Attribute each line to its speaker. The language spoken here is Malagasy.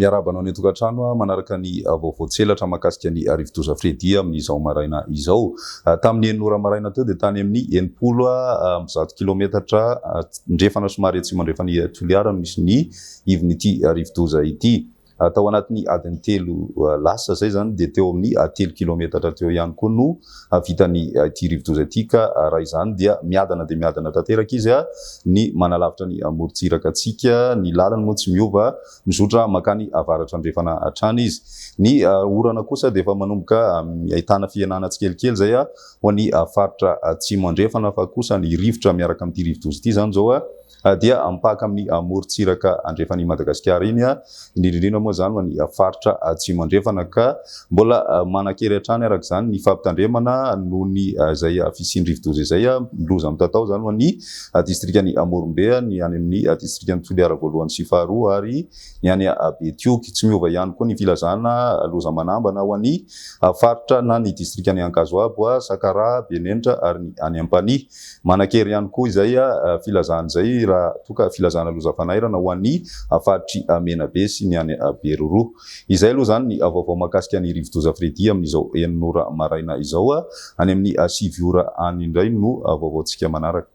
Speaker 1: Miarahaba anao any an-tokantrano manaraka ny vaovao tselatra mahakasika ny rivodoza Freddy amin'izao maraina izao. Tamin'ny enina ora maraina teo dia tany amin'ny 160 kilometatra andrefana somary atsimo andrefan'i Toliara no misy ny ivon'ity rivodoza ity. Tao anatin'ny adiny telo lasa izay izany dia teo amin'ny telo kilometatra teo ihany koa no vitan'ny ity rivodoza ity ka raha izany dia miadana dia miadana tanteraka izy ny manalavitra ny morontsiraka antsika. Ny lalany moa tsy miova, mizotra mankany avaratra andrefana hatrany izy. Ny orana kosa dia efa manomboka ahitana fihenana tsikelikely izay ho an'ny faritra atsimo andrefana fa kosa ny rivotra miaraka amin'ity rivodoza ity izany izao dia mipaka amin'ny morontsiraka andrefan'i Madagasikara iny, indrindra indrindra moa izany ho an'ny faritra atsimo andrefana ka mbola manan-kery hatrany araka izany ny fampitandremana noho ny izay fisian'ny rivodoza izay, loza mitatao izany ho an'ny distrikan'i Morombe, ny any amin'ny distrikan'i Toliara voalohany sy faharoa ary ny any Betioky. Tsy miova ihany koa ny filazana loza manambana ho an'ny faritra na ny distrikan'i Ankazoabo, Sakaraha, Benenitra ary ny any Ampanihy. Manan-kery ihany koa izay filazana izay raha toa ka filazana loza fanairana ho an'ny faritr'i Menabe sy ny any Beroroha. Izay aloha izany ny vaovao mahakasika ny rivodoza Freddy amin'izao enina ora maraina izao. Any amin'ny 9 ora any indray no vaovaontsika manaraka.